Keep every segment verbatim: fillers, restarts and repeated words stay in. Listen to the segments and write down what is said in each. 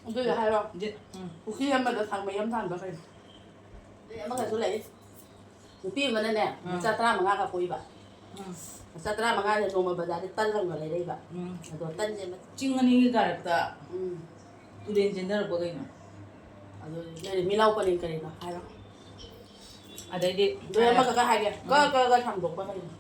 ꯑꯗꯨꯗꯤ ꯍꯥꯏꯔꯣ꯫ ꯖꯤ-, ꯎꯝ꯫ ꯄꯨꯈ꯭ꯔꯤ ꯑꯃꯗ ꯈꯥꯡꯕꯩ ꯑꯃ ꯊꯥꯟꯕ ꯀꯩꯅꯣ? ꯑꯗꯩ ꯑꯃꯒꯁꯨ ꯂꯩ꯫ ꯅꯨꯄꯤ ꯑꯃꯅꯅꯦ, ꯎꯝ꯫ ꯃꯆꯥ ꯇꯔꯥꯃꯉꯥ ꯀ ꯄꯣꯛꯏꯕ꯫ ꯎꯝ꯫ ꯃꯆꯥ ꯇꯔꯥꯃꯉꯥꯁꯦ ꯅꯣꯡꯃ ꯕꯖꯥꯔꯗ ꯇꯟ ꯂꯪꯕ ꯂꯩꯔꯛꯏꯕ꯫ ꯎꯝ꯫ ꯑꯗꯣ ꯇꯟꯁꯦ ꯃ-, ꯆꯤꯡ ꯑꯅꯤꯒꯤ ꯀꯥꯔꯛꯇ ꯎꯝ꯫ ꯇꯨꯔꯦꯟ ꯆꯦꯟꯊꯔꯛꯄ ꯀꯩꯅꯣ? ꯑꯗꯨ ꯅꯣꯏꯅ ꯃꯤꯠꯂꯥꯎ ꯄꯔꯦꯡ ꯀꯔꯤꯅꯣ ꯍꯥꯏꯔꯣ꯫ ꯑꯗꯩꯗꯤ ꯑꯗꯣ ꯑꯃꯈꯛꯀ ꯍꯥꯏꯒꯦ꯫ ꯀ, ꯎꯝ꯫ ꯀ, ꯀ ꯁꯥꯡꯗꯣꯛꯄ ꯀꯔꯤꯅꯣ?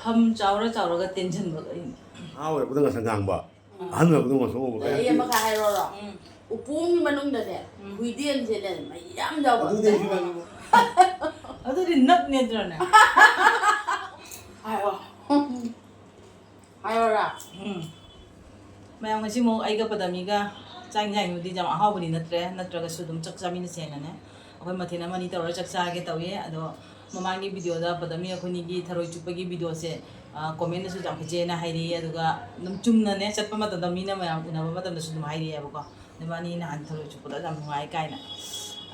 ꯐꯝ ꯆꯥꯎꯔ ꯆꯥꯎꯔꯒ ꯇꯦꯟꯁꯤꯟꯕ ꯀꯔꯤꯅꯣ? ꯑꯉꯥꯡ ꯑꯣꯏꯔꯛꯄꯗ ꯉꯁꯪ ꯉꯥꯡꯕ, ꯎꯝ꯫ ꯑꯍꯟ ꯑꯣꯏꯔꯛꯄꯗ ꯉꯁꯪ ꯉꯧꯕ ꯑꯗꯩ ꯀꯥꯏꯅ꯫ ꯑꯃꯈꯛ ꯍꯥꯏꯔꯣꯔꯣ? ꯎꯝ꯫ ꯎꯄꯨꯒꯤ ꯃꯅꯨꯡꯗꯅꯦ, ꯎꯝ꯫ ꯍꯨꯏꯗꯦꯟꯁꯦꯅꯦ, ꯃꯌꯥꯝ ꯌꯥꯎꯕ꯫ ꯑꯗꯨꯗꯤ ꯑꯩꯁꯨ ꯈꯪꯉꯦ꯫ ꯑꯗꯨꯗꯤ ꯅꯞ ꯅꯠꯇ꯭ꯔꯅꯦ? ꯍꯥꯏꯔꯣ꯫ ꯍꯥꯏꯔꯣꯔꯥ? ꯎꯝ꯫ ꯃꯌꯥꯝ, ꯉꯁꯤꯃꯨꯛ ꯑꯩꯒ ꯄꯗꯃꯤꯒ ꯆꯥꯛ ꯏꯟꯖꯥꯡꯕꯨꯗꯤ ꯌꯥꯝ ꯑꯍꯥꯎꯕꯗꯤ ꯅꯠꯇ꯭ꯔꯦ, ꯅꯠꯇ꯭ꯔꯒꯁꯨ ꯑꯗꯨꯝ ꯆꯥꯛ ꯆꯥꯃꯤꯟꯅꯁꯦꯅꯅꯦ꯫ ꯑꯩꯈꯣꯏ ꯃꯊꯦꯜ ꯑꯃꯅꯤ ꯇꯧꯔꯒ ꯆꯥꯛ ꯆꯥꯒꯦ ꯇꯧꯏ꯫ ꯑꯗꯣ ꯃꯃꯥꯡꯒꯤ video ꯗ ꯄꯗꯃꯤ ꯑꯩꯈꯣꯏꯅꯤꯒꯤ ꯊꯔꯣꯏ ꯆꯨꯞꯄꯒꯤ video ꯁꯦ, ꯑ, comment ꯗꯁꯨ ꯌꯥꯝ ꯐꯖꯩꯅ ꯍꯥꯏꯔꯛꯏ꯫ ꯑꯗꯨꯒ ꯑꯗꯨꯝ ꯆꯨꯝꯅꯅꯦ ꯆꯠꯄ ꯃꯇꯝꯗ ꯃꯤꯅ ꯃꯌꯥꯝ ꯎꯅꯕ ꯃꯇꯝꯗꯁꯨ ꯑꯗꯨꯝ ꯍꯥꯏꯔꯛꯑꯦꯕꯀꯣ, "ꯅꯕꯥꯅꯤ ꯅꯍꯥꯟ ꯊꯔꯣꯏ ꯆꯨꯞꯄꯗꯣ ꯌꯥꯝ ꯅꯨꯡꯉꯥꯏ" ꯀꯥꯏꯅ꯫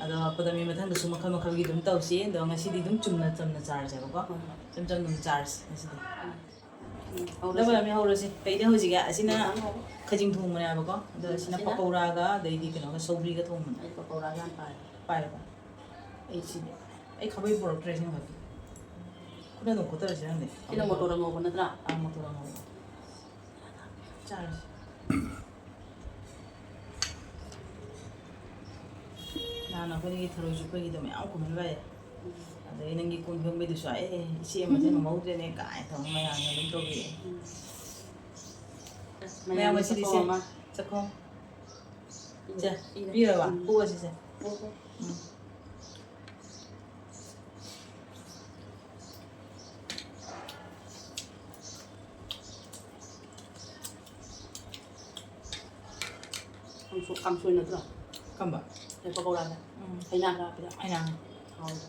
ꯑꯗꯣ ꯄꯗꯃꯤ ꯃꯊꯪꯗꯁꯨ ꯃꯈꯜ ꯃꯈꯜꯒꯤ ꯑꯗꯨꯝ ꯇꯧꯁꯤ꯫ ꯑꯗꯣ ꯉꯁꯤꯗꯤ ꯑꯗꯨꯝ ꯆꯨꯝꯅ ꯆꯝꯅ ꯆꯥꯔꯁꯦꯕꯀꯣ꯫ ꯍꯣꯏ, ꯍꯣꯏ꯫ ꯏꯆꯝ ꯆꯝꯅ ꯑꯗꯨꯝ ꯆꯥꯔꯁꯤ ꯉꯁꯤꯗꯤ꯫ ꯎꯝ, ꯍꯧꯔꯁꯤ꯫ ꯅꯪ ꯄꯗꯃꯤ ꯍꯧꯔꯁꯤ꯫ ꯀꯩꯗ ꯍꯧꯁꯤꯒꯦ? ꯑꯁꯤꯅ ꯃꯊꯪ ꯍꯧꯔꯣ꯫ ꯈꯖꯤꯡ ꯊꯣꯡꯕꯅꯦꯕꯀꯣ꯫ ꯑꯗꯣ ꯎꯝ, ꯑꯁꯤꯅ ꯑꯁꯤꯅ? ꯄꯀꯧꯔꯥꯒ ꯑꯗꯩꯗꯤ ꯀꯩꯅꯣꯒ ꯁꯧꯒ꯭ꯔꯤꯒ ꯊꯣꯡꯕꯅꯦ꯫ ꯑꯩ ꯄꯀꯧꯔꯥꯁꯦ ꯌꯥꯝ ꯄꯥꯝꯃꯦ꯫ ꯄꯥꯏꯌꯨꯀꯣ꯫ ꯑꯩ ꯁꯤꯗꯤ, ꯑꯩ ꯈꯥꯕꯩ ꯄꯨꯔꯛꯇ꯭ꯔꯦ ꯑꯁꯦꯡꯕꯒꯤ꯫ ꯈꯨꯠꯅ ꯑꯗꯨꯝ ꯈꯣꯠꯆꯔꯁꯤꯔ ꯈꯪꯗꯦ꯫ ꯁꯤꯅ ꯃꯣꯇꯣꯔ ꯑꯉꯧꯕ ꯅꯠꯇ꯭ꯔꯥ? ꯑꯥ, ꯃꯣꯇꯣꯔ ꯑꯉꯧꯕ꯫ ꯆꯥꯔꯁꯤ꯫ ꯅꯍꯥꯟ ꯑꯩꯈꯣꯏꯒꯤ ꯊꯔꯣꯏ ꯆꯨꯞꯄꯒꯤꯗꯣ ꯃꯌꯥꯝ ꯀꯨꯝꯍꯟꯕ ꯌꯥꯏ꯫ ꯑꯗꯩ ꯅꯪꯒꯤ ꯀꯣꯟ ꯐꯦꯡꯕꯩꯗꯨꯁꯨ, "ꯑꯦ, ꯏꯆꯦ ꯑꯃꯁꯦ ꯉꯝꯍꯧꯗ꯭ꯔꯦꯅꯦ" ꯀꯥꯏꯅ ꯇꯧꯔꯒ ꯃꯌꯥꯝꯅ ꯑꯗꯨꯝ ꯇꯧꯕꯤꯔꯛꯑꯦ꯫ ꯃꯌꯥꯝ ꯃꯌꯥꯝꯒꯤ ꯉꯁꯤꯗꯤ ꯆꯥꯛꯈꯣꯝ ꯁꯦ ꯑꯃ꯫ ꯆꯥꯛꯈꯣꯝ꯫ ꯄꯤꯔꯦ, ꯁꯦ, ꯄꯤꯔꯦ꯫ ꯄꯤꯔꯕ? ꯎꯝ꯫ ꯄꯣꯛꯑꯁꯤ ꯁꯦ꯫ ꯄꯣꯛꯑꯣ꯫ ꯎꯝ꯫ ꯀꯥꯡꯁꯣ-, ꯀꯥꯡꯁꯣꯏ ꯅꯠꯇ꯭ꯔꯣ? ꯀꯝꯕ? ꯁꯦ ꯄꯀꯧꯔꯥꯁꯦ꯫ ꯎꯝ꯫ ꯍꯩꯅꯥ ꯈꯔ ꯍꯥꯞꯄꯤꯔꯣ꯫ ꯍꯩꯅꯥ꯫ ꯍꯥꯎꯕ꯫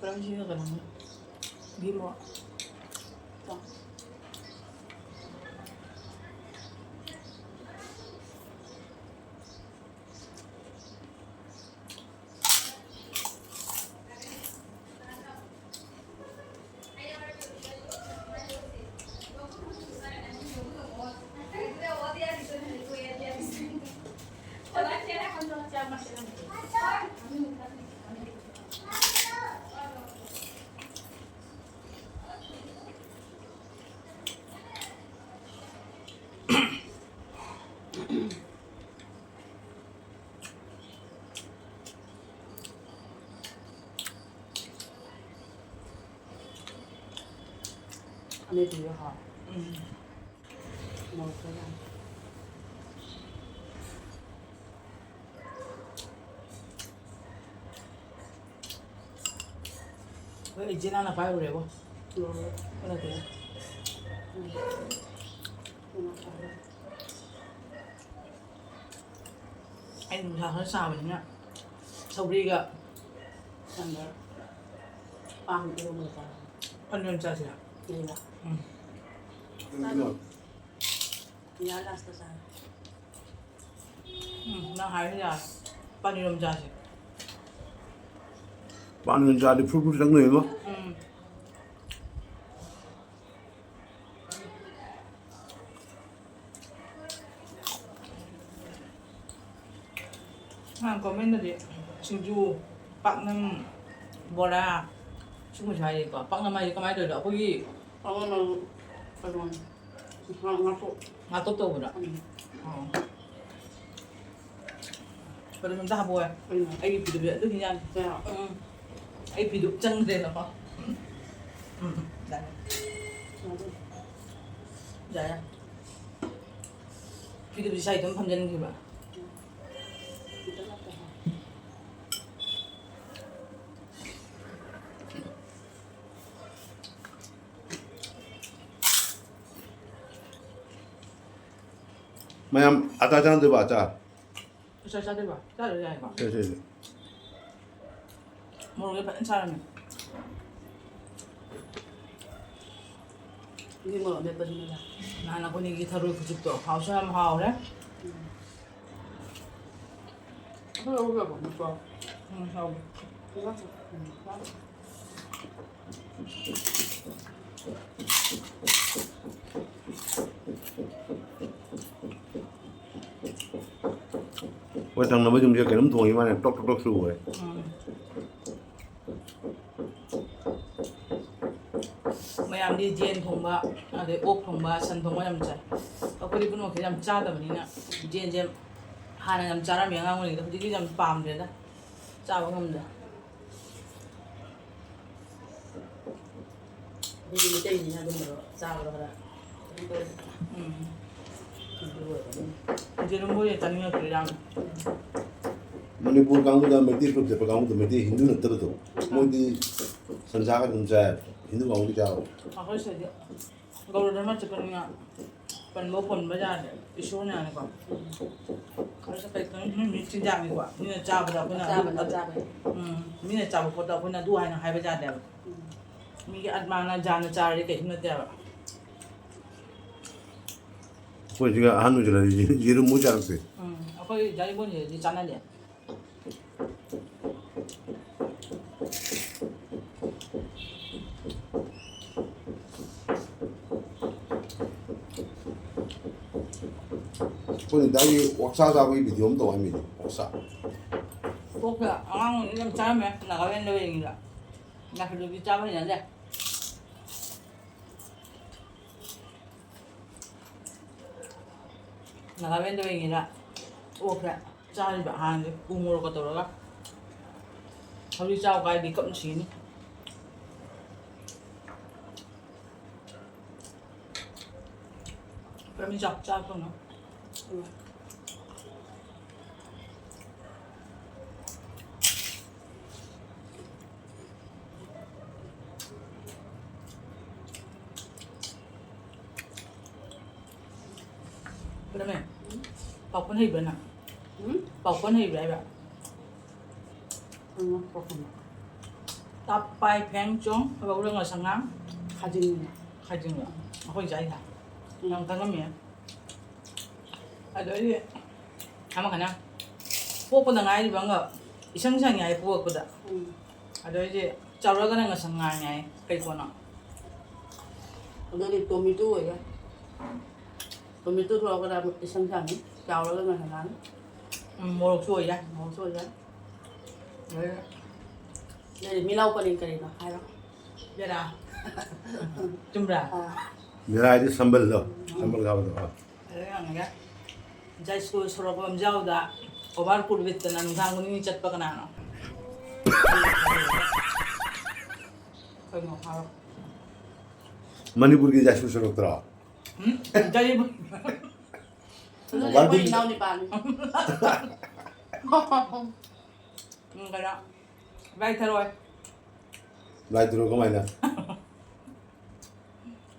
ꯀꯔꯝ ꯁꯤꯖꯤꯟꯅꯒꯗꯕꯅꯣ? ꯚꯤꯝ ꯔꯣ? ꯑꯃꯦꯠꯄꯤꯗꯣ ꯍꯥꯎ꯫ ꯎꯝ꯫ ꯃꯣꯔꯣꯛ ꯈꯔ ꯌꯥꯝ꯫ ꯍꯣꯏ, ꯏꯆꯦ ꯅꯪꯅ ꯄꯥꯏꯔꯨꯔꯦꯕꯣ꯫ ꯂꯣꯏꯔꯦ꯫ ꯀꯩꯅꯣ ꯇꯧꯔꯦ꯫ ꯎꯝ꯫ ꯀꯩꯅꯣ ꯇꯧꯔꯦ꯫ ꯑꯩ ꯅꯨꯡꯁꯥ ꯈꯔ ꯁꯥꯕꯅꯤꯅ ꯁꯧꯒ꯭ꯔꯤꯒ ꯀꯩꯅꯣ ꯄꯥꯟ ꯏꯔꯣꯟꯕꯒ ꯆꯥꯔꯦ꯫ ꯄꯥꯟ ꯏꯔꯣꯟꯕ ꯆꯥꯁꯤꯔꯥ? ꯂꯩꯕ꯫ ꯎꯝ꯫ ꯆꯥꯔꯣ꯫ ꯌꯥ ꯂꯥꯁꯇ ꯆꯥꯔꯣ꯫ ꯎꯝ, ꯅꯪ ꯍꯥꯏꯔꯤꯗꯣ ꯌꯥꯔꯦ꯫ ꯄꯥꯟ ꯏꯔꯣꯟꯕ ꯆꯥꯁꯦ꯫ ꯄꯥꯟ ꯏꯔꯣꯟꯕ ꯆꯥꯔꯗꯤ ꯐꯨꯔꯨ ꯐꯨꯔꯨ ꯆꯪꯗꯣꯏꯅꯤꯉꯣ꯫ ꯎꯝ꯫ ꯅꯍꯥꯟ comment ꯇꯗꯤ ꯁꯤꯡꯖꯨ, ꯄꯥꯛꯅꯝ, ꯕꯣꯔꯥ ꯁꯤꯒꯨꯝꯕꯁꯨ ꯍꯥꯏꯔꯤꯀꯣ꯫ ꯄꯥꯛꯅꯝ ꯍꯥꯏꯗꯤ ꯀꯃꯥꯏꯅ ꯇꯧꯔꯤꯅꯣ? ꯑꯩꯈꯣꯏꯒꯤ ꯄꯥꯛꯅꯝ ꯍꯥꯏꯕꯨ ꯀꯩꯅꯣꯅꯤ꯫ ꯉꯥ-, ꯉꯥꯇꯣꯛ꯫ ꯉꯥꯇꯣꯛ ꯇꯧꯕꯗꯣ? ꯎꯝ꯫ ꯑꯣ꯫ ꯀꯔꯤꯅꯣ ꯑꯝꯇ ꯍꯥꯞꯄꯛꯑꯣ꯫ ꯀꯩꯅꯣ? ꯑꯩꯒꯤ ꯐꯤꯗꯨ ꯑꯗꯨ ꯍꯤꯟꯖꯥꯡ꯫ ꯀꯩꯅꯣ? ꯎꯝ꯫ ꯑꯩ ꯐꯤꯗꯨ ꯆꯪꯗ꯭ꯔꯦꯅꯀꯣ꯫ ꯎꯝ, ꯎꯝ, ꯌꯥꯔꯦ꯫ ꯌꯥꯔꯦ꯫ ꯌꯥꯔꯦ꯫ ꯐꯤꯗꯨꯕꯨꯗꯤ ꯁ꯭ꯋꯥꯏꯗ ꯑꯗꯨꯝ ꯐꯝꯖꯤꯟꯈꯤꯕ꯫ ꯃꯌꯥꯝ ꯑꯆꯥꯔ ꯆꯥꯗꯣꯏꯕ, ꯑꯆꯥꯔ? ꯑꯆꯥꯔ ꯆꯥꯗꯣꯏꯕ? ꯆꯥꯗ꯭ꯔꯁꯨ ꯌꯥꯏꯀꯣ? ꯁꯦ, ꯁꯦ, ꯁꯦ꯫ ꯃꯣꯔꯣꯛꯁꯦ ꯐꯖꯅ ꯁꯥꯔꯝꯃꯦ꯫ ꯃꯤ ꯃꯣꯔꯣꯛ ꯃꯦꯠꯄꯁꯤꯅꯦꯕ꯫ ꯅꯍꯥꯟ ꯑꯩꯈꯣꯏꯅꯤꯒꯤ ꯊꯔꯣꯏ ꯈꯨꯆꯨꯞꯇꯣ ꯍꯥꯎꯁꯨ ꯌꯥꯝ ꯍꯥꯎꯔꯦ꯫ ꯎꯝ꯫ ꯑꯗꯨ ꯂꯧꯔꯒ ꯑꯃꯨꯛꯀꯣ꯫ ꯎꯝ, ꯍꯥꯎꯋꯦ꯫ ꯎꯝ꯫ ꯍꯣꯏ, ꯊꯪꯅꯕ ꯌꯨꯝꯁꯦ ꯀꯩꯅꯣꯝ ꯊꯣꯡꯉꯤ ꯃꯥꯅꯦ, ꯇꯣꯛ ꯇꯣꯛ ꯇꯣꯛ ꯁꯨ ꯎꯔꯦ꯫ ꯎꯝ꯫ ꯃꯌꯥꯝꯗꯤ ꯌꯦꯟ ꯊꯣꯡꯕ, ꯑꯗꯩ ꯑꯣꯛ ꯊꯣꯡꯕ, ꯁꯟ ꯊꯣꯡꯕ ꯌꯥꯝ ꯆꯥꯏ꯫ ꯑꯩꯈꯣꯏꯗꯤ ꯄꯨꯝꯅꯃꯛꯁꯦ ꯌꯥꯝ ꯆꯥꯗꯕꯅꯤꯅ ꯌꯦꯟꯁꯦ ꯍꯥꯟꯅ ꯌꯥꯝ ꯆꯥꯔꯝꯃꯤ ꯑꯉꯥꯡ ꯑꯣꯏꯔꯤꯉꯩꯗ, ꯍꯧꯖꯤꯛꯇꯤ ꯌꯥꯝ ꯄꯥꯝꯗ꯭ꯔꯦꯗ, ꯆꯥꯕ ꯉꯝꯗ꯭ꯔꯦ꯫ ꯑꯩꯈꯣꯏꯗꯤ ꯃꯩꯇꯩꯅꯤꯅ ꯑꯗꯨꯝꯕꯗꯣ ꯆꯥꯕꯗꯣ ꯈꯔ ꯀꯩꯅꯣ ꯇꯧꯋꯦ꯫ ꯎꯝ꯫ ꯑꯗꯨ ꯑꯣꯏꯕꯅꯤꯅ꯫ ꯌꯦꯔꯨꯝꯕꯨ ꯌꯥꯝ ꯆꯥꯅꯤꯡꯉꯛꯇ꯭ꯔꯦ ꯌꯥꯝ꯫ ꯃꯅꯤꯄꯨꯔ ꯀꯥꯡꯕꯨꯗ ꯃꯩꯇꯩ ꯐꯨꯔꯨꯞ ꯆꯠꯄ ꯀꯥꯡꯕꯨꯗ ꯃꯩꯇꯩ ꯍꯤꯟꯗꯨ ꯅꯠꯇꯕꯗꯣ ꯃꯣꯏꯗꯤ ꯁꯟꯁꯥꯒ ꯑꯗꯨꯝ ꯆꯥꯏ꯫ ꯍꯤꯟꯗꯨ ꯀꯥꯡꯕꯨꯗꯤ ꯆꯥꯕ꯫ ꯑꯩꯈꯣꯏ ꯁꯤꯗꯗꯤ ꯒꯧꯔ ꯙꯔꯃ ꯆꯠꯄꯅꯤꯅ ꯄꯟꯕ ꯄꯣꯟꯕ ꯌꯥꯗꯦ꯫ ꯏꯁꯣꯔꯅ ꯌꯥꯅꯤꯀꯣ꯫ ꯑꯗꯨꯁꯨ ꯀꯩ ꯈꯪ ꯃꯤ ꯃꯤ ꯆꯤꯟꯖꯥꯛꯅꯤꯀꯣ꯫ ꯃꯤꯅ ꯆꯥꯕꯗ ꯑꯩꯈꯣꯏꯅ ꯑꯗꯨ ꯑꯆꯥꯕꯅ ꯑꯗꯨ ꯆꯥꯕꯅꯤ꯫ ꯎꯝ꯫ ꯃꯤꯅ ꯆꯥꯕ ꯄꯣꯠꯇ ꯑꯩꯈꯣꯏꯅ ꯑꯗꯨ ꯍꯥꯏꯅ ꯍꯥꯏꯕ ꯌꯥꯗꯦꯕ꯫ ꯎꯝ꯫ ꯃꯤꯒꯤ ꯑꯠꯃꯥꯅ ꯖꯥꯅ ꯆꯥꯔꯗꯤ ꯀꯩꯁꯨ ꯅꯠꯇꯦꯕ꯫ ꯑꯩꯈꯣꯏ ꯁꯤꯒ ꯑꯍꯟ ꯑꯣꯏꯁꯤꯜꯂꯗꯤ ꯌꯦꯔꯨꯝ ꯃꯨꯛ ꯆꯥꯔꯛꯇꯦ꯫ ꯎꯝ꯫ ꯑꯩꯈꯣꯏ ꯗꯥ ꯏꯕꯣꯟꯁꯤꯗꯗꯤ ꯆꯥꯟꯅꯗꯦ꯫ ꯑꯩꯈꯣꯏ ꯗꯥꯒꯤ ꯑꯣꯛꯁꯥ ꯆꯥꯕꯒꯤ ꯚꯤꯗꯤꯑꯣ ꯑꯃ ꯇꯧ ꯍꯥꯏꯃꯤꯅꯦ꯫ ꯑꯣꯛꯁꯥ꯫ ꯑꯣꯛꯁꯦ ꯑꯉꯥꯡ ꯑꯣꯏꯔꯤꯉꯩꯗ ꯌꯥꯝ ꯆꯥꯔꯝꯃꯦ, ꯅꯥꯒꯥꯂꯦꯟꯗ ꯑꯣꯏꯔꯤꯉꯩꯗ꯫ ꯅꯥꯒꯥꯂꯦꯟꯗꯗꯤ ꯆꯥꯕ ꯍꯩꯅꯗꯦ꯫ ꯅꯥꯒꯥꯂꯦꯟꯗ ꯑꯣꯏꯔꯤꯉꯩꯗ ꯑꯣꯛꯁꯦ ꯆꯥꯔꯤꯕ ꯍꯥꯟꯅꯗꯤ ꯎ ꯃꯣꯔꯣꯛꯀ ꯇꯧꯔꯒ꯫ ꯍꯧꯖꯤꯛ ꯆꯥꯎ ꯀꯥꯏꯗꯤ ꯀꯞꯅ ꯁꯤꯅꯤ꯫ ꯄ꯭ꯔꯃꯤ ꯆꯥꯛ ꯆꯥ ꯐꯪꯉꯣ꯫ ꯄ꯭ꯔꯃꯤ, ꯄꯥꯎꯈꯣꯟ ꯍꯩꯕ꯭ꯔꯥ ꯅꯪ? ꯎꯝ? ꯄꯥꯎꯈꯣꯟ ꯍꯩꯕ꯭ꯔꯥ ꯍꯥꯏꯕ? ꯎꯝ, ꯄꯥꯎꯈꯣꯟ꯫ ꯇꯥꯞ ꯄꯥꯏ ꯐꯦꯡ ꯆꯣꯡ ꯔꯧꯔ ꯉꯁꯪꯉꯥꯡ ꯈꯥꯖꯤꯡ꯫ ꯈꯥꯖꯤꯡꯂꯣ? ꯑꯩꯈꯣꯏ ꯆꯥꯏꯗ꯫ ꯌꯥꯝ ꯀꯜꯂꯝꯃꯦ꯫ ꯑꯗꯩꯗꯤ ꯑꯃꯈꯅ ꯄꯣꯛꯄꯗ ꯉꯥꯏꯔꯤꯕ ꯑꯃꯒ ꯏꯁꯪ ꯁꯪꯉꯤ ꯍꯥꯏ ꯄꯣꯛꯄꯗ꯫ ꯎꯝ꯫ ꯑꯗꯩꯗꯤ ꯆꯥꯎꯔꯒꯅ ꯉꯁꯪ ꯉꯥꯡꯉꯤ ꯍꯥꯏ꯫ ꯀꯩ ꯄꯣꯠꯅꯣ? ꯑꯗꯨꯗꯤ ꯇꯣꯃꯦꯇꯣ ꯑꯣꯏꯔꯦ꯫ ꯇꯣꯃꯦꯇꯣ ꯊꯣꯛꯂꯛꯄꯗ ꯏꯁꯪ ꯁꯪꯉꯤ, ꯆꯥꯎꯔꯒꯅ ꯉꯁꯪ ꯉꯥꯡꯉꯤ꯫ ꯎꯝ, ꯃꯣꯔꯣꯛꯁꯨ ꯑꯣꯏ ꯌꯥꯏ꯫ ꯃꯣꯔꯣꯛꯁꯨ ꯑꯣꯏ ꯌꯥꯏ꯫ ꯑꯗꯩꯗꯤ ꯑꯗꯨꯗꯤ ꯃꯤꯂꯥꯎ ꯄꯔꯦꯡ ꯀꯔꯤꯅꯣ ꯍꯥꯏꯔꯣ꯫ ꯕꯦꯔꯥ꯫ ꯆꯨꯝꯕ꯭ꯔꯥ? ꯑꯥ꯫ ꯃꯦꯔꯥ ꯍꯥꯏꯗꯤ ꯁꯝꯕꯜꯗꯣ, ꯁꯝꯕꯜ ꯈꯥꯕꯗꯣ꯫ ꯑꯥ꯫ ꯑꯗꯨ ꯌꯦꯡꯉꯒꯦ꯫ ꯖꯥꯏꯁ꯭ꯀꯨꯜ ꯁꯣꯔꯣꯛ ꯂꯝꯖꯥꯎꯗ ꯑꯣꯚꯔ ꯀꯨꯜ ꯋꯤꯠꯇꯅ ꯅꯨꯡꯗꯥꯡ ꯈꯨꯗꯤꯡꯒꯤ ꯆꯠꯄ ꯀꯅꯥꯅꯣ? ꯀꯩꯅꯣ ꯍꯥꯏꯔꯣ꯫ ꯃꯅꯤꯄꯨꯔꯒꯤ ꯖꯥꯏꯁꯨ ꯁꯣꯔꯣꯛꯇꯔꯣ? ꯎꯝ? ꯖꯔꯤꯕ꯫ ꯑꯗꯨꯗꯤ ꯑꯩꯈꯣꯏ ꯏꯅꯥꯎꯅꯤꯄꯥꯅꯤ꯫ ꯎꯝ, ꯀꯩꯅꯣ, ꯂꯥꯏ ꯊꯔꯣꯏ꯫ ꯂꯥꯏ ꯊꯔꯣꯏ ꯀꯃꯥꯏꯅ?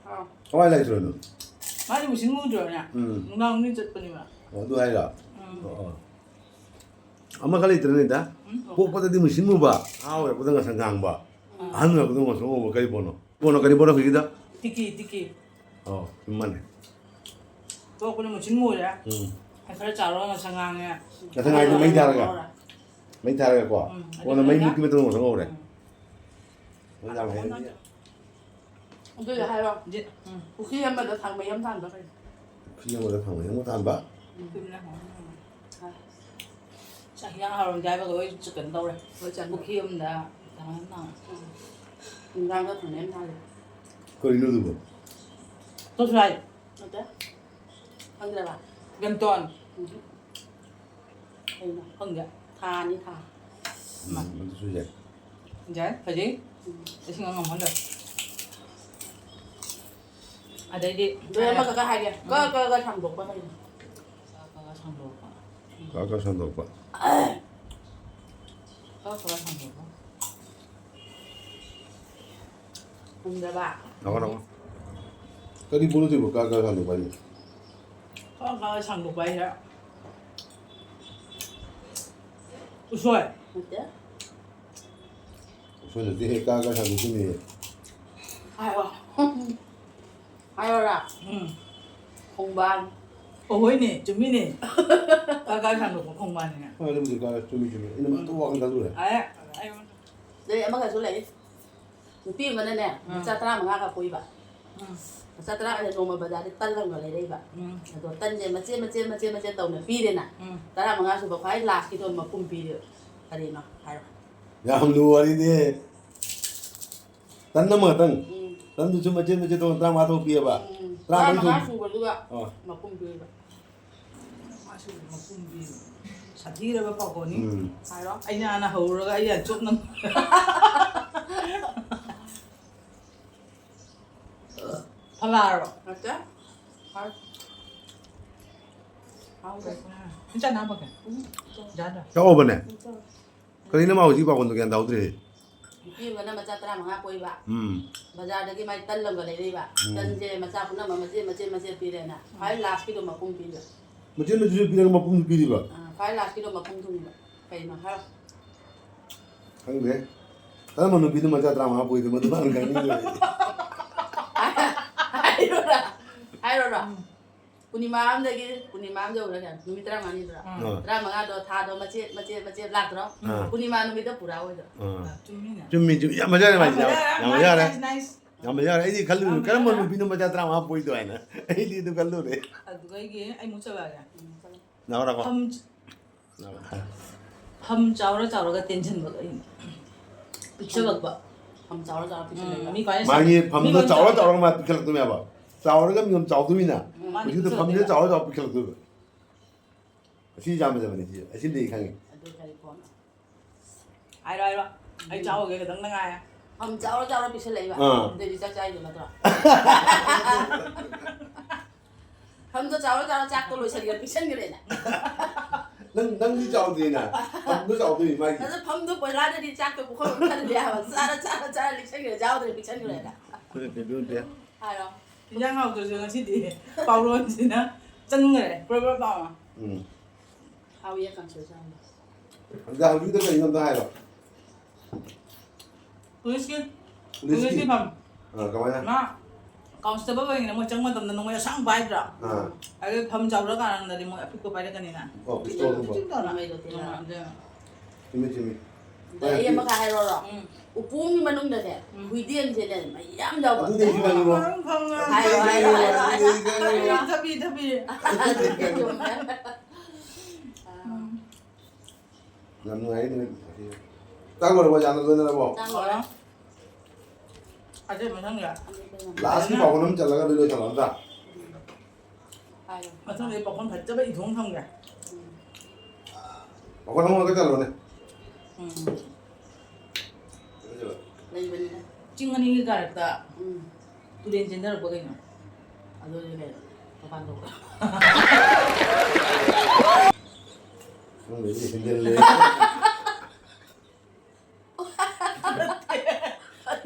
ꯑꯥ꯫ ꯀꯃꯥꯏꯅ ꯂꯥꯏ ꯊꯔꯣꯏꯅꯣ? ꯃꯥꯗꯤ ꯃꯨꯁꯤꯟ ꯃꯨꯗ꯭ꯔꯣꯅꯦ? ꯎꯝ꯫ ꯅꯨꯡꯗꯥꯡ ꯅꯨꯃꯤꯠ ꯆꯠꯄꯅꯦꯕ꯫ ꯑꯣ, ꯑꯗꯨ ꯍꯥꯏꯔꯣ? ꯎꯝ꯫ ꯑꯣ, ꯑꯣ꯫ ꯑꯃꯈꯛ ꯂꯩꯇ꯭ꯔꯅꯤꯗ? ꯎꯝ꯫ ꯄꯣꯛꯄꯗꯗꯤ ꯃꯨꯁꯤꯟ ꯃꯨꯕ, ꯑꯉꯥꯡ ꯑꯣꯏꯔꯛꯄꯗ ꯉꯁꯪ ꯉꯥꯡꯕ, ꯎꯝ꯫ ꯑꯍꯟ ꯑꯣꯏꯔꯛꯄꯗ ꯉꯧꯁꯣꯛ ꯉꯧꯕ, ꯀꯔꯤ ꯄꯣꯠꯅꯣ? ꯄꯣꯠꯅꯣ, ꯀꯔꯤ ꯄꯣꯠꯅꯣ ꯍꯧꯖꯤꯛꯀꯤꯗ? ꯇꯤꯛꯀꯤ, ꯇꯤꯛꯀꯤ꯫ ꯑꯣ, ꯆꯨꯝꯃꯅꯦ꯫ ꯄꯣꯛꯄꯗ ꯃꯨꯁꯤꯟ ꯃꯨꯔꯦ꯫ ꯎꯝ꯫ ꯈꯔ ꯆꯥꯎꯔꯒ ꯉꯁꯪ ꯉꯥꯡꯉꯦ꯫ ꯉꯁꯪ ꯉꯥꯡꯉꯤꯗꯣ ꯃꯩ ꯊꯥꯔꯒ? ꯃꯩ ꯊꯥꯔꯒꯀꯣ? ꯎꯝ, ꯑꯗꯨ ꯀꯣꯟꯅ ꯃꯩ ꯈꯔ ꯃꯨꯠꯈꯤ ꯃꯇꯨꯡꯗ ꯉꯧꯁꯣꯛ ꯉꯧꯔꯦ? ꯎꯝ꯫ ꯃꯩ ꯌꯥꯝ ꯍꯩꯅꯗꯦ꯫ ꯑꯗꯨꯗꯤ ꯍꯥꯏꯔꯣ꯫ ꯖꯤ-, ꯎꯝ꯫ ꯄꯨꯈ꯭ꯔꯤ ꯑꯃꯗ ꯊꯥꯡ ꯃꯩ ꯑꯃ ꯊꯥꯟꯕ ꯀꯩꯅꯣ? ꯄꯨꯈ꯭ꯔꯤ ꯑꯃꯗ ꯊꯥꯡ ꯃꯩ ꯑꯃ ꯊꯥꯟꯕ? ꯎꯝ꯫ ꯆꯥꯛ ꯍꯤꯟꯖꯥꯡ ꯍꯥꯎꯔꯝꯗꯦ ꯍꯥꯏꯕꯒ ꯂꯣꯏ ꯀꯩꯅꯣ ꯇꯧꯔꯦ꯫ ꯂꯣꯏ ꯆꯪꯉꯦ꯫ ꯄꯨꯈ꯭ꯔꯤ ꯑꯃꯗ ꯊꯥꯡ ꯃꯩ ꯑꯃ ꯊꯥꯟ-, ꯎꯝ꯫ ꯅꯨꯡꯗꯥꯡꯗ ꯊꯥꯡ ꯃꯩ ꯑꯃ ꯊꯥꯜꯂꯦ꯫ ꯀꯔꯤꯅꯣ ꯑꯗꯨꯕꯣ? ꯇꯣꯁꯂꯥꯏ꯫ ꯅꯠꯇꯦ꯫ ꯈꯪꯗ꯭ꯔꯕ? ꯕꯦꯝꯇꯣꯟ꯫ ꯎꯝ꯫ ꯀꯩꯅꯣ? ꯈꯪꯗꯦ꯫ ꯊꯥꯅꯤ, ꯊꯥ꯫ ꯃꯥ꯫ ꯎꯝ, ꯑꯗꯨꯁꯨ ꯌꯥꯏ꯫ ꯌꯥꯏ, ꯐꯖꯩ꯫ ꯎꯝ꯫ ꯂꯤꯁꯤꯡ ꯑꯃ ꯃꯉꯣꯟꯗ꯫ ꯑꯗꯩꯗꯤ ꯑꯗꯣ ꯑꯃꯈꯛꯀ ꯍꯥꯏꯒꯦ꯫ ꯀ, ꯀ, ꯀ ꯁꯥꯡꯗꯣꯛꯄ ꯀꯩꯅꯣ? ꯀ, ꯀ, ꯀ ꯁꯥꯡꯗꯣꯛꯄ꯫ ꯀ, ꯀ ꯁꯥꯡꯗꯣꯛꯄ꯫ ꯀ, ꯀ, ꯀ ꯁꯥꯡꯗꯣꯛꯄ꯫ ꯈꯪꯗ꯭ꯔꯕ? ꯂꯥꯛꯑꯣ, ꯂꯥꯛꯑꯣ꯫ ꯀꯔꯤ ꯄꯣꯠꯅꯣ ꯁꯤꯕꯣ? ꯀ, ꯀ ꯁꯥꯡꯗꯣꯛꯄ ꯍꯥꯏꯁꯦ? ꯀ, ꯀ ꯁꯥꯡꯗꯣꯛꯄ ꯍꯥꯏꯁꯦ ꯎꯁꯣꯏ꯫ ꯅꯠꯇꯦ꯫ ꯎꯁꯣꯏ ꯅꯠꯇꯦꯍꯦ, ꯀ, ꯀ ꯁꯥꯡꯗꯣꯛꯄꯅꯦ꯫ ꯍꯥꯏꯔꯣ꯫ ꯍꯥꯏꯔꯣꯔꯥ? ꯎꯝ꯫ ꯈꯣꯡꯕꯥꯟ꯫ ꯑꯣ, ꯍꯣꯏꯅꯦ, ꯆꯨꯝꯃꯤꯅꯦ꯫ ꯀ, ꯀ ꯁꯥꯡꯗꯣꯛꯄ ꯈꯣꯡꯕꯥꯟꯅꯤꯅꯦ꯫ ꯍꯣꯏ, ꯑꯗꯨꯕꯨꯗꯤ ꯀ, ꯆꯨꯝꯃꯤ, ꯆꯨꯝꯃꯤ꯫ ꯑꯩꯅ ꯃꯇꯨ ꯋꯥꯡꯅ ꯈꯜꯂꯨꯔꯦ꯫ ꯑꯦ, ꯑꯩ ꯑꯗꯩ ꯑꯃꯒꯁꯨ ꯂꯩ꯫ ꯅꯨꯄꯤ ꯑꯃꯅꯅꯦ, ꯎꯝ꯫ ꯃꯆꯥ ꯇꯔꯥꯃꯉꯥꯒ ꯄꯣꯛꯏꯕ꯫ ꯎꯝ꯫ ꯃꯆꯥ ꯇꯔꯥꯃꯉꯥꯁꯦ ꯅꯣꯡꯃ ꯕꯖꯥꯔꯗ ꯇꯟ ꯑꯃꯒ ꯂꯩꯔꯛꯏꯕ꯫ ꯎꯝ꯫ ꯑꯗꯣ ꯇꯟꯁꯦ ꯃꯆꯦꯠ, ꯃꯆꯦꯠ, ꯃꯆꯦꯠ, ꯃꯆꯦꯠ ꯇꯧꯅ ꯄꯤꯔꯦꯅ꯫ ꯎꯝ꯫ ꯇꯔꯥꯃꯉꯥꯁꯨꯕ ꯈ꯭ꯋꯥꯏ ꯂꯥꯁꯀꯤꯗꯣ ꯃꯄꯨꯝ ꯄꯤꯔꯦ꯫ ꯀꯔꯤꯅꯣ? ꯍꯥꯏꯔꯣ꯫ ꯌꯥꯝ ꯂꯨꯕ ꯋꯥꯔꯤꯅꯦ꯫ ꯇꯟ ꯑꯃꯈꯛꯇꯪ꯫ ꯎꯝ꯫ ꯇꯟꯗꯨꯁꯨ ꯃꯆꯦꯠ ꯃꯆꯦꯠ ꯇꯧ ꯇꯔꯥꯃꯉꯥ ꯊꯣꯛ ꯄꯤꯑꯕ꯫ ꯎꯝ꯫ ꯇꯔꯥꯃꯉꯥ ꯇꯔꯥꯃꯉꯥ ꯁꯨ-, ꯁꯨꯕꯗꯨꯒ ꯑꯣ꯫ ꯃꯄꯨꯝ ꯄꯤꯔꯤꯕ꯫ ꯃꯥꯁꯨ ꯃꯄꯨꯝ ꯄꯤꯔꯤꯕ꯫ ꯁꯥꯊꯤꯔꯕ ꯄꯥꯈꯣꯟꯅꯤ꯫ ꯎꯝ꯫ ꯍꯥꯏꯔꯣ꯫ ꯑꯩꯅ ꯍꯥꯟꯅ ꯍꯧꯔꯒ ꯑꯩ ꯌꯥꯝ ꯆꯣꯞꯅ ꯐꯂꯥꯔꯣ? ꯅꯠꯇꯦ꯫ ꯍꯥꯎ꯫ ꯍꯥꯎꯗꯦ꯫ ꯏꯆꯥ ꯅꯥꯕꯒꯦ? ꯎꯝ꯫ ꯌꯥꯗ꯭ꯔꯥ? ꯆꯥꯎꯕꯅꯦ꯫ ꯀꯔꯤꯅꯣ ꯃꯥ ꯍꯧꯖꯤꯛ ꯄꯥꯎꯈꯣꯟꯗꯣ ꯒ꯭ꯌꯥꯟ ꯇꯥꯍꯧꯗ꯭ꯔꯦ꯫ ꯅꯨꯄꯤ ꯑꯃꯅ ꯃꯆꯥ ꯇꯔꯥꯃꯉꯥ ꯄꯣꯛꯏꯕ꯫ ꯎꯝ꯫ ꯕꯖꯥꯔꯗꯒꯤ ꯃꯥꯏ ꯇꯟ ꯑꯃꯒ ꯂꯩꯔꯛꯏꯕ꯫ ꯎꯝ꯫ ꯇꯟꯁꯦ ꯃꯆꯥ ꯄꯨꯝꯅꯃꯛ ꯃꯆꯦꯠ ꯃꯆꯦꯠ ꯃꯆꯦꯠ ꯄꯤꯔꯦꯅ꯫ ꯈ꯭ꯋꯥꯏ ꯂꯥꯁꯀꯤꯗꯣ ꯃꯄꯨꯝ ꯄꯤꯕ꯫ ꯃꯆꯦꯠ ꯃꯆꯦꯠ ꯄꯤꯔꯒ ꯃꯄꯨꯝ ꯄꯤꯔꯤꯕ꯫ ꯑꯥ, ꯈ꯭ꯋꯥꯏ ꯂꯥꯁꯀꯤꯗꯣ ꯃꯄꯨꯝ ꯊꯨꯡꯉꯤꯕ꯫ ꯀꯩꯅꯣ ꯍꯥꯏꯔꯣ꯫ ꯈꯪꯗꯦ꯫ ꯀꯔꯝꯕ ꯅꯨꯄꯤꯅ ꯃꯆꯥ ꯇꯔꯥꯃꯉꯥ ꯄꯣꯛꯏꯗꯣ ꯃꯗꯨ ꯃꯥꯅ ꯈꯪꯅꯤꯡꯉꯤꯕ꯫ ꯍꯥꯏꯔꯣꯔꯥ? ꯍꯥꯏꯔꯣꯔꯥ? ꯄꯨꯔꯅꯤꯃꯥ ꯑꯝꯗꯒꯤ ꯄꯨꯔꯅꯤꯃꯥ ꯑꯝ ꯌꯧꯔꯒ ꯅꯨꯃꯤꯠ ꯇꯔꯥꯃꯉꯥꯅꯤꯗꯨꯔꯥ? ꯑꯥ꯫ ꯇꯔꯥꯃꯉꯥꯗꯣ ꯊꯥꯗꯣ ꯃꯆꯦꯠ ꯃꯆꯦꯠ ꯃꯆꯦꯠ ꯂꯥꯛꯇ꯭ꯔꯣ? ꯑꯥ꯫ ꯄꯨꯔꯅꯤꯃꯥ ꯅꯨꯃꯤꯠꯇ ꯄꯨꯔꯥ ꯑꯣꯏꯗ꯭ꯔꯣ? ꯑꯥ꯫ ꯆꯨꯝꯃꯤꯅꯦ꯫ ꯆꯨꯝꯃꯤ ꯆꯨꯝꯃꯤ꯫ ꯌꯥꯝ ꯐꯖꯔꯦ ꯃꯥꯏꯁꯦ꯫ ꯌꯥꯝ ꯐꯖꯔꯦ꯫ Nice, nice. ꯌꯥꯝ ꯐꯖꯔꯦ꯫ ꯑꯩꯗꯤ ꯈꯜꯂꯨ ꯌꯥꯝ ꯀꯔꯝꯕ ꯐꯖꯔꯦ꯫ ꯅꯨꯄꯤꯅꯣ ꯃꯆꯥ ꯇꯔꯥꯃꯉꯥ ꯄꯣꯛꯏꯗꯣ ꯍꯥꯏꯅ꯫ ꯑꯩꯗꯤ ꯑꯗꯨ ꯈꯜꯂꯨꯔꯦ꯫ ꯑꯗꯨꯗꯒꯤ ꯑꯩ ꯑꯃꯨꯛ ꯆꯠꯂꯛꯑꯒꯦ꯫ ꯅꯥꯎꯔꯥꯀꯣ꯫ ꯐꯝ ꯐꯝ ꯆꯥꯎꯔ ꯆꯥꯎꯔꯒ ꯇꯦꯟꯁꯤꯟꯕꯒ ꯑꯩꯅ ꯄꯤꯛꯁꯜꯂꯛꯄ꯫ ꯐꯝ ꯆꯥꯎꯔ ꯆꯥꯎꯔ ꯎꯝ, ꯄꯤꯛꯁꯜꯂꯛꯏꯕ꯫ ꯃꯤ ꯈ꯭ꯋꯥꯏ ꯃꯥꯒꯤ ꯁꯥꯡ-, ꯐꯝꯗꯣ ꯃꯤꯉꯣꯟꯗ ꯆꯥꯎꯔ ꯆꯥꯎꯔ- ꯆꯥꯎꯔꯒ ꯃꯥ ꯄꯤꯛꯁꯜꯂꯛꯇꯣꯏꯅꯦꯕ꯫ ꯆꯥꯎꯔꯒ ꯃꯤꯉꯣꯟ ꯆꯥꯎꯗꯣꯏꯅꯤꯅ꯫ ꯃꯥꯅꯤ, ꯍꯧꯖꯤꯛꯇ ꯐꯝꯁꯦ ꯄꯤꯛꯁꯜꯂꯛꯇꯣꯏꯅꯦ꯫ ꯆꯥꯎꯔ ꯆꯥꯎꯔ ꯄꯤꯛꯁꯜꯂꯛꯇꯣꯏꯕ꯫ ꯑꯁꯤ ꯌꯥꯝ ꯐꯖꯕꯅꯦ ꯁꯤ꯫ ꯑꯁꯤꯗꯤ ꯑꯩ ꯈꯪꯉꯦ꯫ ꯑꯗꯨ ꯀꯔꯤ ꯐꯣꯟ? ꯍꯥꯏꯔꯣ ꯍꯥꯏꯔꯣ꯫ ꯑꯩ ꯆꯥꯎꯒꯦ ꯈꯤꯇꯪꯗ ꯉꯥꯏꯔꯦ꯫ ꯐꯝ ꯆꯥꯎꯔ ꯆꯥꯎꯔ ꯄꯤꯛꯁꯜꯂꯛꯏꯕ꯫ ꯑꯥ꯫ ꯑꯗꯨꯗꯤ ꯆꯥꯛ ꯆꯥꯏꯗꯣ ꯅꯠꯇ꯭ꯔꯣ? ꯐꯝꯗꯣ ꯆꯥꯎꯔ ꯆꯥꯎꯔ ꯆꯥꯛꯇꯣ ꯂꯣꯏꯁꯤꯟꯒ꯭ꯔꯦ ꯄꯤꯛꯁꯟꯒ꯭ꯔꯦꯅ꯫ ꯅꯪ ꯅꯪꯗꯤ ꯆꯥꯎꯗꯦꯅ꯫ ꯐꯝꯗꯣ ꯆꯥꯎꯗꯣꯏꯅꯤ ꯃꯥꯒꯤ꯫ ꯑꯗꯨ ꯐꯝꯗꯣ ꯀꯣꯏꯂꯥꯗꯗꯤ ꯆꯥꯛꯇꯣ ꯄꯨꯈꯝ ꯑꯃ ꯊꯜꯂꯦ ꯍꯥꯏꯕ꯫ ꯆꯥꯔ ꯆꯥꯔ ꯆꯥꯔ ꯂꯤꯛꯁꯟꯒ꯭ꯔꯦ ꯆꯥꯎꯗ꯭ꯔꯦ ꯄꯤꯛꯁꯟꯒ꯭ꯔꯦꯅ꯫ ꯀꯩꯅꯣ ꯇꯧꯗꯦ꯫ ꯍꯥꯏꯔꯣ꯫ ꯏꯟꯖꯥꯡ ꯍꯥꯎꯇ꯭ꯔꯁꯨ ꯉꯁꯤꯗꯤ ꯄꯥꯎꯔꯣꯟꯁꯤꯅ ꯆꯪꯈ꯭ꯔꯦ ꯄ꯭ꯔꯣ ꯄ꯭ꯔꯣ ꯄꯥꯎꯔꯣꯟ꯫ ꯎꯝ꯫ ꯍꯥꯎꯏꯌꯦ ꯀꯥꯡꯁꯣꯏ ꯆꯥꯕ꯫ ꯑꯗ ꯍꯧꯖꯤꯛꯇ ꯀꯩꯅꯣ ꯑꯝꯇ ꯍꯥꯏꯔꯣ꯫ ꯄꯨꯂꯤꯁꯀꯤ ꯄꯨꯂꯤꯁꯀꯤ? ꯄꯨꯂꯤꯁꯀꯤ ꯐꯝ꯫ ꯑꯥ, ꯀꯃꯥꯏꯅ? ꯃꯥ ꯀꯣꯟꯁꯇꯦꯕꯜ ꯑꯣꯏꯔꯤꯉꯩꯗ ꯃꯣꯏ ꯆꯪꯕ ꯃꯇꯝꯗ ꯅꯣꯡꯃꯩ ꯑꯁꯥꯡꯕ ꯄꯥꯏꯗ꯭ꯔꯥ? ꯑꯥ꯫ ꯑꯗꯨ ꯐꯝ ꯆꯥꯎꯔꯀꯥꯟꯗꯗꯤ ꯃꯣꯏ ꯑꯄꯤꯛꯄ ꯄꯥꯏꯔꯛꯀꯅꯤꯅ꯫ ꯑꯣ, ꯄꯤꯁꯇꯣꯜꯒꯨꯝꯕ꯫ ꯇꯧꯔ ꯅꯣꯡꯃꯩꯗꯣ ꯇꯤꯟꯅꯔ꯫ ꯅꯣꯡꯃꯩꯗꯣ꯫ ꯆꯨꯝꯃꯤ ꯆꯨꯝꯃꯤ꯫ ꯑꯗ ꯑꯩ ꯑꯃꯈꯛ ꯍꯥꯏꯔꯛꯑꯣꯔꯣ? ꯎꯝ꯫ ꯎꯄꯨꯒꯤ ꯃꯅꯨꯡꯗꯅꯦ ꯎꯝ꯫ ꯍꯨꯏꯗꯦꯟꯁꯦꯅꯦ ꯃꯌꯥꯝ ꯌꯥꯎꯕ꯫ ꯑꯗꯨꯗꯤ ꯑꯩꯁꯨ ꯈꯪꯉꯤꯕꯣ꯫ ꯈꯪꯉꯦ꯫ ꯍꯥꯏꯔꯣ, ꯍꯥꯏꯔꯣ, ꯍꯥꯏꯔꯣ, ꯍꯥꯏꯔꯣ꯫ ꯑꯗꯨꯗꯤ ꯑꯩ ꯈꯪꯉꯤꯕꯣ꯫ ꯊꯕꯤ ꯊꯕꯤ꯫ ꯌꯥꯝ ꯅꯨꯡꯉꯥꯏꯔꯦ ꯅꯨꯃꯤꯠ ꯉꯁꯤ꯫ ꯆꯥꯛ ꯂꯣꯏꯔꯕꯣ? ꯌꯥꯝꯅ ꯂꯣꯏꯅꯔꯕꯣ? ꯆꯥꯛ ꯂꯣꯏꯔꯦ꯫ ꯑꯗꯨ ꯃꯊꯪꯒꯤ꯫ ꯂꯥꯁꯀꯤ ꯄꯥꯎꯈꯨꯝ ꯑꯃ ꯆꯜꯂꯒ ꯑꯗꯨ ꯂꯣꯏꯁꯜꯂꯣ ꯅꯠꯇ꯭ꯔꯥ? ꯍꯥꯏꯔꯣ꯫ ꯃꯊꯪꯗꯤ ꯄꯥꯎꯈꯨꯝ ꯐꯖꯕ ꯏꯊꯣꯡ ꯊꯝꯒꯦ꯫ ꯄꯥꯎꯈꯨꯝ ꯑꯃꯈꯛ ꯆꯜꯂꯣꯅꯦ꯫ ꯎꯝ꯫ ꯂꯩꯕꯅꯤꯅ꯫ ꯆꯤꯡ ꯑꯅꯤꯒꯤ ꯀꯥꯔꯛꯇ ꯎꯝ꯫ ꯇꯨꯔꯦꯟ ꯆꯦꯟꯊꯔꯛꯄ ꯀꯩꯅꯣ? ꯑꯗꯨꯗꯤ ꯀꯩꯅꯣ? ꯃꯄꯥꯟ ꯊꯣꯛꯄ꯫ ꯈꯪꯗꯦ, ꯍꯦꯟꯖꯜꯂꯦ꯫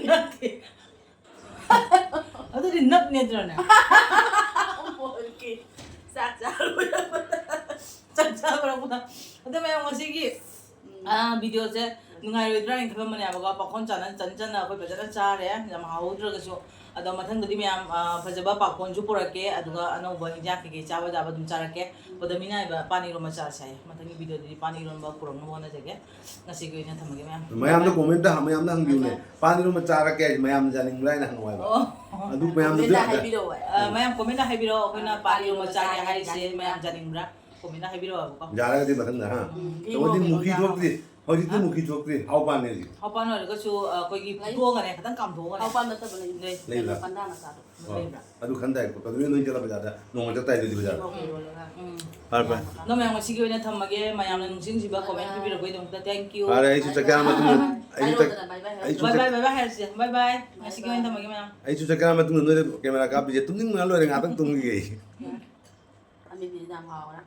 ꯅꯠꯇꯦ꯫ ꯑꯗꯨꯗꯤ ꯅꯞ ꯅꯠꯇ꯭ꯔꯅꯦ? ꯆꯥꯛ ꯆꯥꯔꯨꯔꯕ꯫ ꯆꯥꯛ ꯆꯥꯕꯔꯛꯄꯗ꯫ ꯑꯗꯣ ꯃꯌꯥꯝ, ꯉꯁꯤꯒꯤ ꯚꯤꯗꯤꯑꯣꯁꯦ ꯅꯨꯡꯉꯥꯏꯔꯣꯏꯗ꯭ꯔꯥ ꯍꯥꯏꯅ ꯈꯜꯂꯝꯕꯅꯦꯕꯀꯣ꯫ ꯄꯥꯈꯣꯟ ꯆꯥꯅ ꯆꯟ ꯆꯟꯅ ꯑꯩꯈꯣꯏ ꯐꯖꯅ ꯆꯥꯔꯦ, ꯌꯥꯝ ꯍꯥꯎꯍꯧꯗ꯭ꯔꯒꯁꯨ꯫ ꯑꯗꯣ ꯃꯊꯪꯗꯗꯤ ꯃꯌꯥꯝ, ꯑ, ꯐꯖꯕ ꯄꯥꯈꯣꯟꯁꯨ ꯄꯨꯔꯛꯀꯦ, ꯑꯗꯨꯒ ꯑꯅꯧꯕ ꯍꯤꯟꯖꯥꯡ ꯀꯩꯀꯩ ꯆꯥꯕ ꯌꯥꯕ ꯑꯗꯨꯝ ꯆꯥꯔꯛꯀꯦ꯫ ꯄꯗꯃꯤꯅꯥ ꯍꯥꯏꯕ ꯄꯥꯟ ꯏꯔꯣꯟꯕ ꯆꯥꯁꯦ ꯍꯥꯏꯌꯦ꯫ ꯃꯊꯪꯒꯤ ꯚꯤꯗꯤꯑꯣꯗꯗꯤ ꯄꯥꯟ ꯏꯔꯣꯟꯕ ꯄꯨꯔꯛꯅꯕ ꯍꯣꯠꯅꯖꯒꯦ꯫ ꯉꯁꯤꯒꯤ ꯑꯣꯏꯅ ꯊꯝꯃꯒꯦ ꯃꯌꯥꯝ꯫ ꯃꯌꯥꯝꯗ ꯀꯣꯃꯦꯟꯇ ꯃꯌꯥꯝꯅ ꯍꯪꯕꯤꯌꯨꯅꯦ, ꯄꯥꯟ ꯏꯔꯣꯟꯕ ꯆꯥꯔꯛꯀꯦ ꯍꯥꯏꯁꯦ ꯃꯌꯥꯝꯅ ꯆꯥꯅꯤꯡꯕ꯭ꯔꯥ ꯍꯥꯏꯅ ꯍꯪꯉꯣ ꯍꯥꯏꯕ꯫ ꯑꯣ꯫ ꯑꯗꯨ ꯃꯌꯥꯝꯗꯨ ꯀꯣꯃꯦꯟꯇ ꯍꯥꯏꯕꯤꯔꯛꯑꯣ ꯍꯥꯏ꯫ ꯑ, ꯃꯌꯥꯝ ꯀꯣꯃꯦꯟꯇ ꯍꯥꯏꯕꯤꯔꯛꯑꯣ, ꯑꯩꯈꯣꯏꯅ ꯄꯥꯟ ꯏꯔꯣꯟꯕ ꯆꯥꯒꯦ ꯍꯥꯏꯁꯦ ꯃꯌꯥꯝ ꯆꯥꯅꯤꯡꯕ꯭ꯔꯥ? ꯀꯣꯃꯦꯟꯇ ꯍꯥꯏꯕꯤꯔꯛꯑꯣꯕꯀꯣ꯫ ꯌꯥꯔꯒꯗꯤ ꯃꯊꯪꯗ, ꯍꯥ? ꯎꯝ, ꯇꯧꯕꯗꯤ ꯊꯤꯕꯣꯡ ꯃꯨꯈꯤ ꯌꯥꯔꯣꯏ꯫ ꯊꯣꯛꯇ꯭ꯔꯤ꯫ ꯍꯧꯖꯤꯛꯇꯤ ꯃꯨꯈꯤ ꯊꯣꯛꯇ꯭ꯔꯤ꯫ ꯍꯥꯎ ꯄꯥꯟꯅꯦ ꯍꯧꯖꯤꯛ꯫ ꯍꯥꯎ ꯄꯥꯟ ꯑꯣꯏꯔꯒꯁꯨ, ꯑ, ꯑꯩꯈꯣꯏꯒꯤ ꯐꯨꯠꯇꯣꯛꯑꯒꯅꯦ ꯈꯤꯇꯪ ꯀꯥꯝꯊꯣꯛꯑꯒꯅꯦ꯫ ꯍꯥꯎ ꯄꯥꯟ ꯅꯠꯇꯕ ꯂꯩ꯫ ꯂꯩꯕ꯭ꯔꯥ? ꯄꯟꯗꯥ ꯃꯆꯥꯗꯣ꯫ ꯂꯩꯕ꯭ꯔꯥ? ꯑꯗꯨ ꯈꯟ ꯇꯥꯏ꯫ ꯄꯗꯃꯤ ꯅꯣꯏ ꯆꯠꯂ ꯕꯖꯥꯔꯗ ꯅꯣꯡꯃ ꯆꯠ ꯇꯥꯏ ꯑꯗꯨꯗꯤ ꯕꯖꯥꯔꯗ꯫ ꯊꯤꯕꯣꯡ ꯏꯔꯣꯜꯂꯒ꯫ ꯎꯝ꯫ ꯐꯔꯦ ꯐꯔꯦ꯫ ꯑꯗꯣ ꯃꯌꯥꯝ, ꯉꯁꯤꯒꯤ ꯑꯣꯏꯅ ꯊꯝꯃꯒꯦ꯫ ꯃꯌꯥꯝꯅ ꯅꯨꯡꯁꯤꯡꯁꯤꯕ ꯀꯣꯃꯦꯟ ꯄꯤꯕꯤꯔꯛꯄꯒꯤꯗꯃꯛꯇ thank you꯫ ꯐꯔꯦ, ꯑꯩꯁꯨ ꯆꯥꯛ ꯆꯥꯔ ꯃꯇꯨꯡꯗ ꯑꯩꯁꯨ ꯆꯥꯛ ꯍꯥꯏꯔꯣꯗꯅ bye bye ꯍꯥꯏꯔꯣ꯫ ꯑꯩꯁꯨ ꯕꯥꯏ ꯆꯥꯛ ꯕꯥꯏ, ꯕꯥꯏ ꯕꯥꯏ ꯍꯥꯏꯔꯁꯦ꯫ ꯕꯥꯏ ꯕꯥꯏ꯫ ꯉꯁꯤꯒꯤ ꯑꯣꯏꯅ ꯊꯝꯃꯒꯦ ꯃꯌꯥꯝ꯫ ꯑꯩꯁꯨ ꯆꯥꯛ ꯆꯥꯔ ꯃꯇꯨꯡꯗ ꯅꯣꯏꯗ ꯀꯦꯃꯦꯔꯥ ꯀꯥꯞꯄꯤꯁꯦ ꯇꯨꯝꯅꯤꯡꯕꯅ ꯂꯣꯏꯔꯦ, ꯉꯥꯛꯇꯪ ꯇꯨꯝꯈꯤꯒꯦ ꯑꯩ꯫ ꯑꯃꯤꯠꯇꯤ ꯌꯥꯝ ꯍꯥꯎꯔꯦ꯫